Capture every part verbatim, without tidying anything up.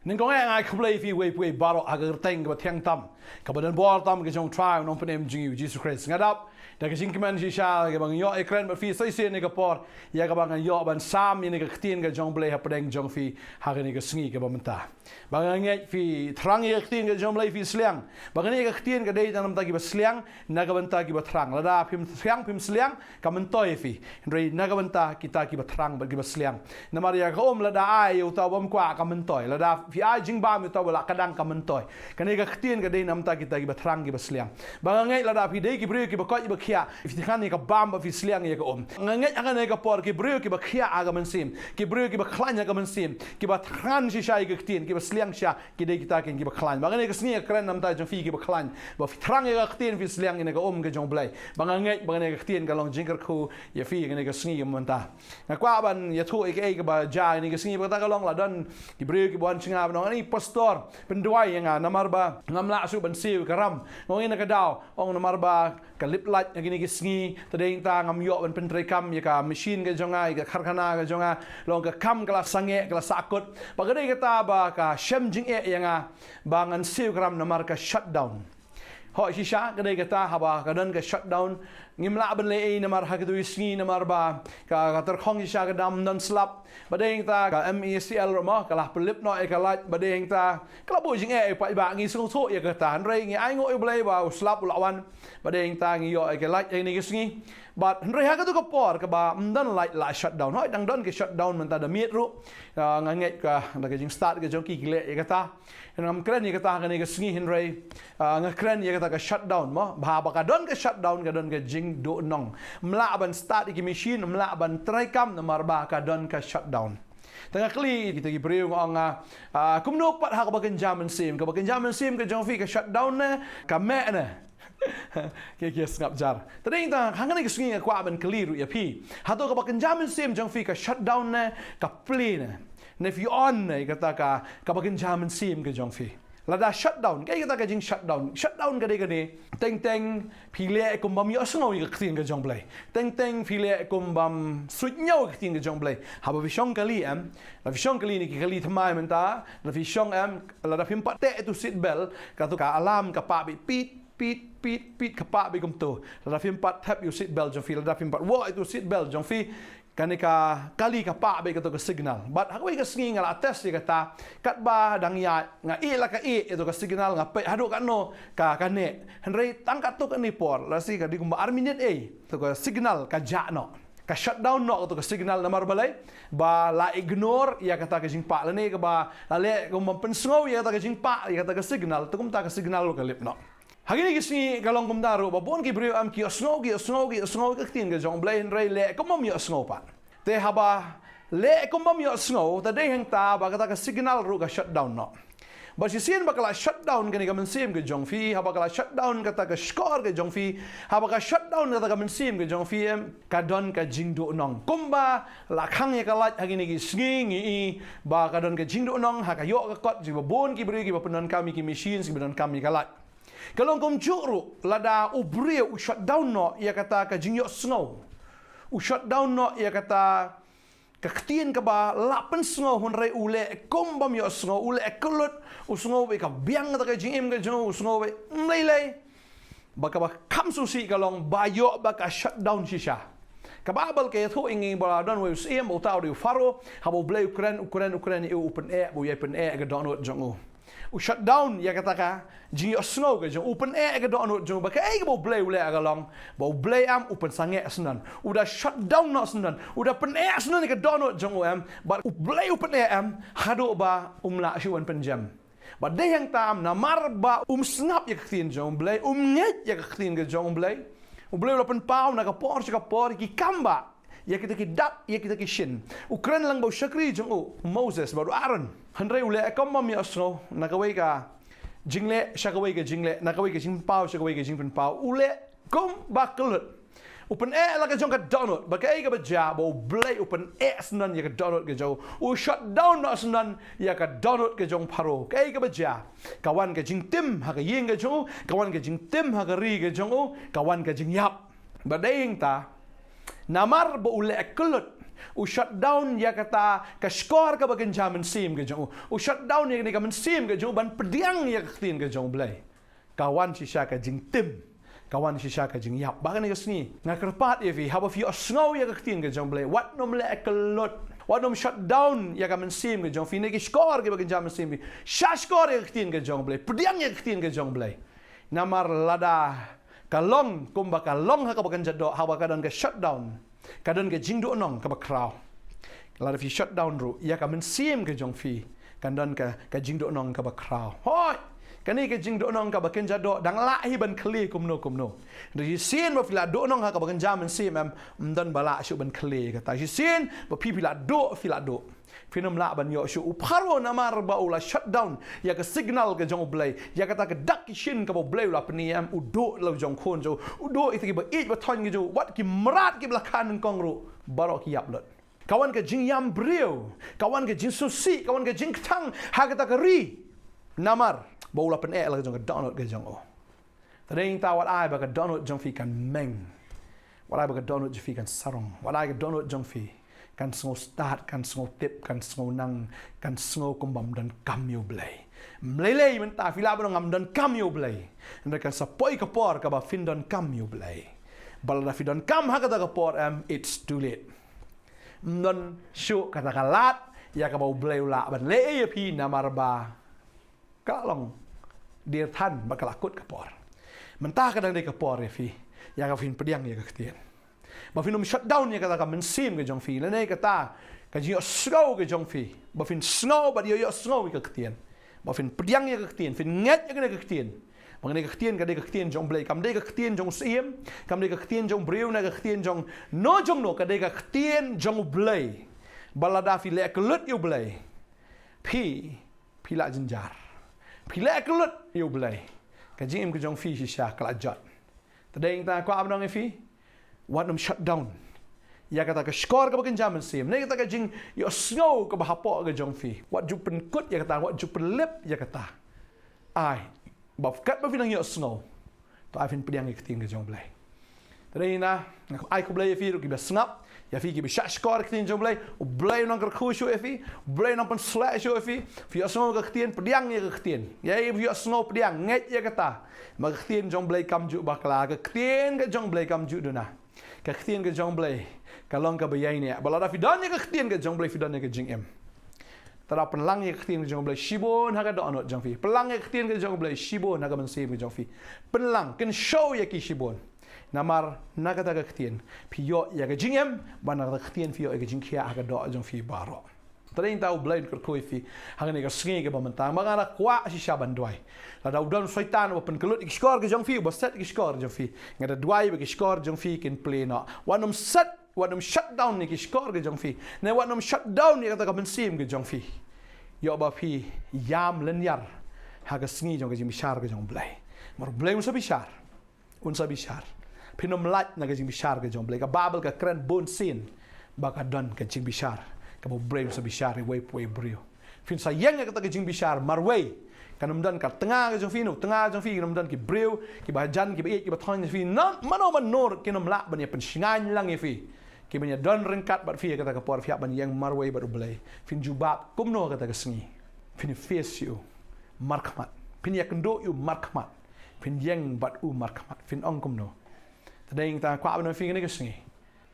Nyngkong eh nga ai khublei ïa phi uwei pa uwei baroh ha ka kyrteng kaba thiang tam, kaba donbor tam ka jong u Trai u Nongpynim jong ngi u Jisu Khrist. Nga dap da ka jingkmen shisha kaba nga ïoh ïakren bad phi sa shisien ha kane ka por, ïa kaba nga ïoh ban sam ïa kane ka ktien ka jong u Blei hapdeng jong phi ha kane ka sngi kaba mynta. Ba nga ngeit phi thrang ïa ka ktien ka jong u Blei, phi sliang. Ba kane ka ktien ka dei tang na ka bynta kiba sliang, na ka bynta kiba thrang. Lada phim thrang, phim sliang, ka myntoi ïa phi. Hynrei na ka bynta kita kiba thrang bad kiba sliang. Namar ïa ka um lada ai ïa uta u bym kwah, ka myntoi. Lada phi ai jingbam ïa uta uba la kdang, ka myntoi. Kane ka ktien ka dei na ka bynta kita kiba thrang, kiba sliang. Ba nga ngeit lada phi dei ki briew kiba koit kiba khiah, phi thngan ïa ka bam bad phi sliang ïa ka um. Nga ngeit ha kane ka por ki briew kiba khiah ha ka mynsiem, ki briew kiba khlaiñ ha ka mynsiem, kiba thngan shisha ïa ka ktien, kiba sliang shisha, ki dei kita kin kiba khlaiñ. Ba kane ka sngi nga kren na ka bynta jong phi kiba khlaiñ. Ba phi thrang ïa ka ktien, phi sliang ïa kane ka um ka jong u Blei. Ba nga ngeit ba kane ka ktien ka long jingkyrkhu ïa phi kane ka sngi kaba mynta. Nga kwah ban ïathuh ïa kaei kaba jia ïa kane ka sngi, ba kata ka long la don ki briew kiba wan sha nga ban ong, "Ani pastor, pynduwai ïa nga, namar ba ngam lah shuh ban siew ïa ka ram." Nga ong, "Ïa na ka daw?" Ong, "Namar ba ka lip light ha kine ki sngi, te dei hangta ngam ïoh ban pyntreikam ïa ka machine ka jong nga, ïa ka karkhana ka jong nga, long ka kam ka la sangeh, ka la sahkut. Ba ka dei kata ba ka shem jingeh ïa nga ba ngan siew ka ram namar ka shutdown." Hooid, shisha ka dei kata, haba ka don ka shutdown, ngim lah ban leh ei namar ha kito ki sngi, namar ba ka, ka tyrkhong shisha ka dam, ym don slap. Ba dei hangta ka M E C L ruh mo ka la pynlip noh ïa ka light, ba dei hangta ka la buh jingeh ïa u paidbah, ngi sngewthuh ïa kata. Hynrei ngi ainguh ïa u Blei ba u slap u la wan. Ba dei hangta ngi ïoh ïa ka light ha kine ki sngi. Bad hynrei ha kato ka por kaba ym don light la shutdown. Hooid, dang don ka shutdown mynta da miet ruh. Ah, nga ngeit ka, da ka jingstad ka jong ki, ki leh ïa kata. Ngam kren ïa kata ha kane ka sngi, hynrei, ah, nga kren ïa kata ka shutdown mo. Ba, ba ka don ka shutdown, ka don ka jingduhnong. Ym lah ban stad ïa ki machine, ym lah ban treikam namar ba ka don ka shutdown. Te nga kylli kita ki briew, nga ong, ah, ah, kumno pat ha kaba kynja mynsiem, kaba kynja mynsiem ka jong phi, ka shutdown ne, ka meh ne? Ki, ki sngap jar. Te dei hangta ha kane ka sngi nga kwah ban kylli ruh ïa phi. Hato kaba kynja mynsiem jong phi ka shutdown ne, ka plie ne? Ne phi on ne ïa kata ka, kaba kynja mynsiem ka jong phi? Lada shutdown, kaei kata ka jing shutdown? Shutdown ka dei kane, teng teng phi leh kum bym ïohsngew ïa ka ktien ka jong u Blei. Teng teng phi leh kum bym suidñiew ïa ka ktien ka jong u Blei. Haba phi shong kali em, lada phi shong kali ne ki kali thymmai mynta, lada phi shong em, lada phim pat teh ïa uto u seat belt, kato ka alarm ka pah beit pit, pit, pit, pit, ka pah beit kumto. Lada phim pat thep ïa u seat belt jong phi, lada phim pat woh ïa uto u seat belt jong phi, kane ka kali ka pah beit kato ka signal. Bad ha kawei ka sngi nga la test ïa kata, katba dang ïaid nga ïeh la ka ïeh ïa kato ka signal, nga peit haduh katno ka, ka neh. Hynrei tang katto katne por, lashai ka dei kumba ar minit ei, kato ka signal ka jah noh. Ka shutdown noh kato ka signal, namar balei? Ba la ignore ïa kata ka jingpah, lane kaba la leh kum bym pynsngew ïa kata ka jingpah, ïa kata ka signal, te kumta ka signal ruh ka lip noh. Ha kine ki sngi ka long kumta ruh, ba bun ki briew em ki ïohsngew, ki ïohsngew, ki ïohsngew ïa ka ktien ka jong u Blei, hynrei leh kum bym ïohsngew pat. Te haba leh kum bym ïohsngew, te dei hangta ba kata ka signal ruh ka shutdown noh. Ba shisien ba ka la shutdown kane ka mynsiem ka jong phi, haba ka la shutdown kata ka shkor ka jong phi, haba ka shutdown kata ka mynsiem ka jong phi em, ka don ka jingduhnong. Kumba la khang ïa ka light ha kine ki sngi, ngi i ba ka don ka jingduhnong, ha ka ïoh ka kot jong kiba bun ki briew kiba pyndonkam ïa ki machines, kiba donkam ïa ka light. Ka long kumjuh ruh, lada u briew u shutdown noh ïa kata ka jingïohsngew, u shutdown noh ïa kata ka ktien kaba la pynsngew, hynrei u leh kum bym ïohsngew, u leh kyllut, u sngew ba ka biang kata ka jingim ka jong u, u sngew ba ym lei lei. Ba kaba kham sngewsih ka long ba ïoh ba ka shutdown shisha. Ka Baibl ka ïathuh ïa ngi ba la don uwei u syiem, uta u dei u Pharaoh, haba u Blei u kren, u kren, u kren ïa u, u pyneh, ba u ïai pyneh ka dohnud jong u. U shutdown ïa kata ka jingïohsngew ka jong u, u pyneh ka dohnud jong u, ba kaei kaba u Blei u leh ka long ba u Blei em u pynsangeh syndon. U da shutdown noh syndon, u da pyneh syndon ïa ka dohnud jong u em, bad u Blei u pyneh em, haduh ba um lah shuh ban pynjem. Bad dei hangta em, namar ba um sngap ïa ka ktien jong u Blei, um ngeit ïa ka ktien ka jong u Blei, u Blei u la pynpaw na ka por sha ka por ïa ki kam ba ïa kita ki dak, ïa kita ki shin. U kren lang bad u shakri jong u, u Moses bad u Aaron. Hynrei u leh kum bym ïohsngew, na kawei ka jingleh sha kawei ka jingleh, na kawei ka jingpynpaw sha kawei ka jingpynpaw. U leh kumba kyllut. U pyneh la ka jong ka dohnud, ba kaei kaba jia, ba u Blei u pyneh syndon ïa ka dohnud ka jong u. U shutdown noh syndon ïa ka dohnud ka jong u Pharaoh. Kaei kaba jia? Ka wan ka jingtim ha ka ïing ka jong u, ka wan ka jingtim ha ka ri ka jong u, ka wan ka jingïap. Ba dei hangta, namar ba u leh kyllut, U shutdown ïa kata ka shkor kaba kynja mynsiem ka jong u. U shutdown ïa kane ka mynsiem ka jong u ban pdiang ïa ka ktien ka jong u Blei. Ka wan shisha ka jingtim, ka wan shisha ka jingïap. Ba kane ka sngi nga kyrpad ïa phi, haba phi ïohsngew ïa ka ktien ka jong u Blei, wat nym leh kyllut, wat nym shutdown ïa ka mynsiem ka jong phi, ne ki shkor kiba kynja mynsiem phi. Sha shkor ïa ka ktien ka jong u Blei, pdiang ïa ka ktien ka jong u Blei. Namar lada ka long kumba ka long ha kaba kynja doh, haba ka don ka shutdown, ka don ka jingduhnong kaba khraw. Lada phi shutdown ruh ïa ka mynsiem ka jong phi, kan don ka, ka jingduhnong kaba khraw. Hooid, kane ka jingduhnong kaba kynja doh dang lah hi ban khlieh kumno kumno. Hynrei shisien ba phi la duhnong ha kaba kynja mynsiem em, ym don ba lah shuh ban khlieh kata. Shisien ba phi, phi la duh, phi la duh, phin ym lah ban ïoh shuh u Pharaoh namar ba u la shutdown ïa ka signal ka jong u Blei, ïa kata ka dak ki shin kaba u Blei u la pyni em. U duh la u jong khun jong u, u duh ïa kita kiba ïeit ba thoiñ ka jong u, wat ki mrad kiba la kha nyngkong ruh baroh ki ïap lut. Ka wan ka jingïam briew, ka wan ka jingsngewsih, ka wan ka jingkthang ha kata ka ri. Namar ba u la pyneh la ka jong ka dohnud ka jong u. Te dei nangta wat ai ba ka dohnud jong phi kan meng. Wat ai ba ka dohnud jong phi kan sarong. Wat ai ka dohnud jong phi kan sngew stad, kan sngew tip, kan sngew nang, kan sngew kumba ym donkam ïa u Blei. Ym lei lei mynta phi lah ban ong ngam donkam ïa u Blei. Hynrei kan sa poi ka por kaba phin donkam ïa u Blei. Ba lada phi donkam ha kata ka por em, it's too late. Ym don shuh kata ka lad ïa kaba u Blei u lah ban leh ïa phi namar ba ka la long dier than bad ka la kut ka por. Mynta ka dang dei ka por ïa phi, ïa ka phin pdiang ïa ka ktien. Ba phin ym shutdown ïa kata ka mynsiem ka jong phi, lane kata ka jingïohsngew ka jong phi. Ba phin sngew bad ïoh, ïohsngew ïa ka ktien. Ba phin pdiang ïa ka ktien, phin ngeit ïa kane ka ktien. Ba kane ka ktien ka dei ka ktien jong u Blei, kam dei ka ktien jong u syiem, kam dei ka ktien jong u briew, ne ka ktien jong no jong no, ka dei ka ktien jong u Blei. Ba lada phi leh kyllut ïa u Blei, phi phi la jynjar. Phi leh kyllut ïa u Blei, ka jingim ka jong phi shisha ka la jot. Te dei nangta kwah ban ong ïa phi, wat nym shutdown ïa kata ka shkor kaba kynja mynsiem, ne kata ka jingïohsngew kaba hapoh ka jong phi. Wat ju pynkut ïa kata, wat ju pynlip ïa kata. Ai ba katba phi nang ïohsngew, to ai phin pdiang ïa ka ktien ka jong u Blei. Te dei nangta nga ai khublei ïa phi ruh kiba sngap, ïa phi kiba shah shkor ïa ka ktien jong u Blei. U Blei u nang kyrkhu shuh ïa phi, u Blei u nang pynshlur shuh ïa phi. Phi ïohsngew ka ktien, pdiang ïa ka ktien. Ïa phi ïohsngew, pdiang, ngeit ïa kata. Ba ka ktien jong u Blei kam ju bakla, ka ktien ka jong u Blei kam ju duna. Ka ktien ka jong u Blei ka long kaba ïaineh. Ba lada phi don ïa ka ktien ka jong u Blei, phi don ïa ka jingim. Te da pynlang ïa ka ktien ka jong u Blei shibun ha ka dohnud jong phi. Pynlang ïa ka ktien ka jong u Blei shibun ha ka mynsiem ka jong phi. Pynlang, kynshew ïa ki shibun. Namar na kata ka ktien phi ïoh ïa ka jingim, bad na kata ka ktien phi ïoh ïa ka jingkhiah ha ka doh jong phi baroh. Te dei nangta u Blei un kyrkhu ïa phi ha kane ka sngi kaba mynta. Ba nga da kwah shisha ban duwai. Lada u don u Soitan uba pynkyllut ïa ki shkor ka jong phi, uba set ïa ki shkor ka jong phi, nga da duwai ba ki shkor jong phi kin plie noh. Wat nym set, wat nym shutdown ïa ki shkor ka jong phi, ne wat nym shutdown ïa kata ka mynsiem ka jong phi. Ïoh ba phi ïam lynñiar ha ka sngi jong ka jingbishar ka jong u Blei. Namar u Blei un sa bishar. Un sa bishar. Phin ym lait na ka jingbishar ka jong u Blei. Ka Baibl ka kren bun sien ba ka don ka jingbishar kaba u Blei un sa bishar ïa uwei pa uwei u briew. Phin sa ïeng ïa kata ka jingbishar marwei. Kan ym don ka tnga ka jong phi, na u tnga jong phi kan ym don ki briew kiba hajan, kiba ïeit, kiba thoiñ ïa phi. Mano mano ruh kin ym lah ban ïa pynshngaiñ lang ïa phi, kiban ïa don ryngkat bad phi ha kata ka por. Phi hap ban ïeng marwei bad u Blei. Phin jubab kumno ha kata ka sngi? Phin ïa face ïa u markhmat, phin ïa kynduh ïa u markhmat, phin ïeng bad u markhmat. Phin ong kumno? Te dei nangta kwah ban ong ïa phi kane ka sngi,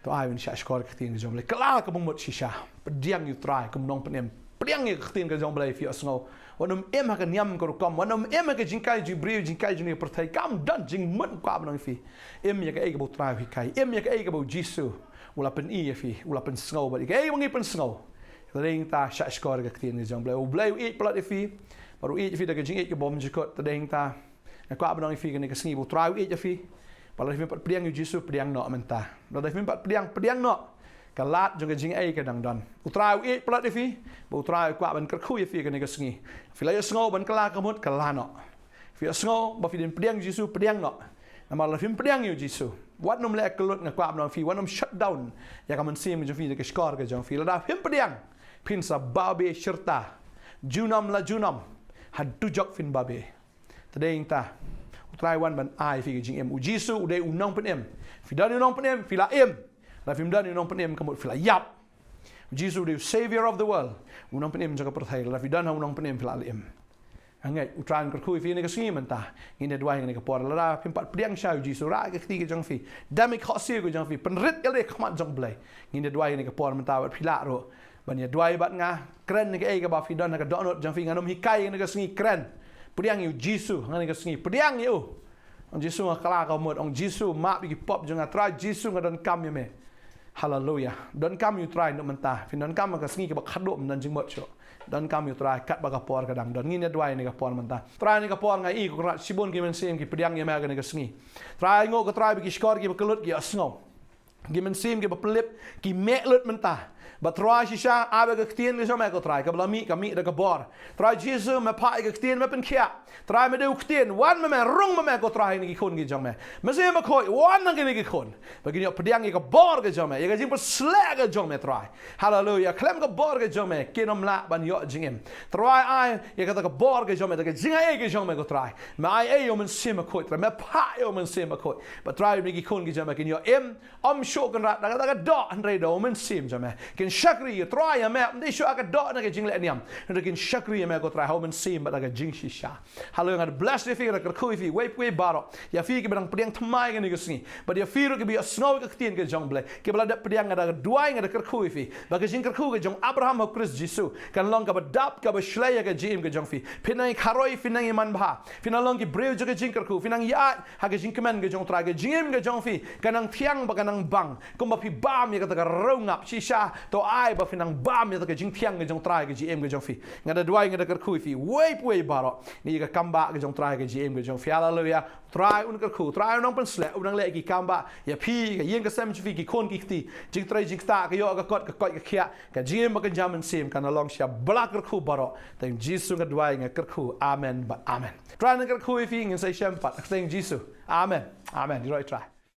to ai ban shah shkor ïa ka ktien ka jong u Blei. Kylla ka bamut shisha. Pdiang ïa u Trai kum u nongpynim. Pdiang ïa ka ktien ka jong u Blei, phi ïohsngew. Wat nym im ha ka niam ka rukom, wat nym im ha ka jinghikai jong ki briew, jinghikai jong ki pyrthei. Kam don jingmut, kwah ban ong ïa phi. Im ïa kaei kaba u Trai u hikai, im ïa kaei kaba u Jisu u la pyni ïa phi, u la pynsngew bad ïa kaei ba ngi pynsngew. Te dei nangta shah shkor ïa ka ktien ka jong u Blei. U Blei u ïeit palat ïa phi bad u ïeit ïa phi da ka jingïeit kaba ym jukut. Te dei nangta nga kwah ban ong ïa phi kane ka sngi ba u Trai u ïeit ïa phi. Ba lada phim pat pdiang ïa u Jisu, pdiang noh mynta. Lada phim pat pdiang, pdiang noh. Ka lad jong ka jingai ka dang don. U Trai u ïeit palat ïa phi bad u Trai u kwah ban kyrkhu ïa phi kane ka sngi. Phi la ïohsngew ban kylla ka mut, kylla noh. Phi ïohsngew ba phi dei ban pdiang ïa u Jisu, pdiang noh. Namar lada phim pdiang ïa u Jisu, wat nym leh kyllut, nga kwah ban ong ïa phi, wat nym shutdown ïa ka mynsiem ka jong phi, ïa ka shkor ka jong phi. Lada phim pdiang, phin sa babe shirta junom la junom. Ha dujok phin babe. Te dei nangta u Trai u wan ban ai ïa phi ka jingim. U Jisu u dei u nongpynim. Phi don ïa u nongpynim, phi la im. Lada phim don ïa u nongpynim, ka mut phi la ïap. Jisu u dei u Savior of the world. U nongpynim jong ka pyrthei. Lada phi don ha u nongpynim phi lah leh im. Hynrei U Trai un kyrkhu ïa phi ha kane ka sngi mynta. Ngin ïa duwai ha kane ka por, lada phim pat pdiang shuh ïa U Jisu, rah ïa ka kti ka jong phi, dem ïa ka khohsiew ka jong phi, pynrit ïalade ha khmat jong U Blei. Ngin ïa duwai ha kane ka por mynta, bad phi lah ruh ban ïa duwai bad nga. Kren ïa kaei kaba phi don ha ka dohnud jong phi. Ngan ym hikai ha kane ka sngi, kren. Pdiang ïa U Jisu ha kane ka sngi, pdiang ïa u. Ong Jisu, nga kylla ka mut. Ong Jisu, map ïa ki pop jong nga. Trai Jisu, nga donkam ïa me. Haleluia. Donkam ïa U Trai naduh mynta. Phin donkam ha ka sngi kaba khadduh, ym don jingmut shuh. Donkam ïa U Trai katba ka por ka dang don. Ngin ïa duwai ha kane ka por mynta. Trai, ha kane ka por nga ïohi, ko Kynrad, shibun ki mynsiem ki pdiang ïa me ha kane ka sngi. Trai, nguh ko Trai ba ki shkor kiba kyllut ki ïohsngew. Ki mynsiem kiba pynlip ki meh lut mynta. Bad Trai shisha, ai ba ka ktien ka jong me, ko Trai, kaba la mih, ka mih da ka bor. Trai Jisu, me phah ïa ka ktien, me pynkhiah. Trai, me dei u ktien, wan ma me, rung ma me, ko Trai, ha kine ki khun ki jong me. Mynsiem Bakhuid, wan ha kine ki khun ba kin ïoh pdiang ïa ka bor ka jong me, ïa ka jingpynshlur ka jong me, Trai. Haleluia. Khlem ka bor ka jong me kin ym lah ban ïoh jingim. Trai, ai ïa kata ka bor ka jong me, kata ka jingai ei ka jong me, ko Trai. Me ai ei ïa u Mynsiem Bakhuid, Trai. Me phah ïa u Mynsiem Bakhuid. Bad Trai, kine ki khun ki jong me kin ïoh im, ym shuh, Kynrad, da ka, da ka doh, hynrei da u Mynsiem jong me. Kin shakri ïa, Trai, ïa me, ym dei shuh ha ka doh ne ka jingleh niam, hynrei kin shakri ïa me, ko Trai, ha u Mynsiem bad da ka jingshisha. Haleluia. Nga da bless ïa phi, nga da kyrkhu ïa phi, uwei pa uwei baroh. Ïa phi kiba dang pdiang thymmai ha kane ka sngi, bad ïa phi ruh kiba ïohsngew ïa ka ktien ka jong U Blei, kiba la dep pdiang, nga da duwai, nga da kyrkhu ïa phi ba ka jingkyrkhu ka jong Abraham ha U Khrist Jisu kan long kaba dap, kaba shlei ha ka jingim ka jong phi. Phin nang ïakharoi, phin nang ïamanbha, phin nang long ki briew jong ka jingkyrkhu, phin nang ïaid ha ka jingkmen ka jong U Trai. Ka jingim ka jong phi kan nang thiang bad kan nang bang. Kumba phi bam ïa kata ka riewngap shisha, to ai ba phin nang bam ïa kata ka jingthiang ka jong U Trai ha ka jingim ka jong phi. Nga da duwai, nga da kyrkhu ïa phi, uwei pa uwei baroh, ïa ka kam bah ka jong U Trai ha ka jingim ka jong phi. Haleluia. U Trai un kyrkhu, U Trai un nang pynshlur, un nang leh ki kam bah ïa phi, ka ïing ka sem jong phi, ki khun ki kti. Jingtrei jingktah, ka ïoh ka kot, ka koit ka khiah, ka jingim bad ka jingim mynsiem kan nang long sha ba la kyrkhu baroh. Tang Jisu nga duwai, nga kyrkhu. Amen bad amen. Trai un kyrkhu ïa phi, ngin sa ïashem pat ha ka kyrteng Jisu. Amen. Amen. Ïaroh ïa U Trai.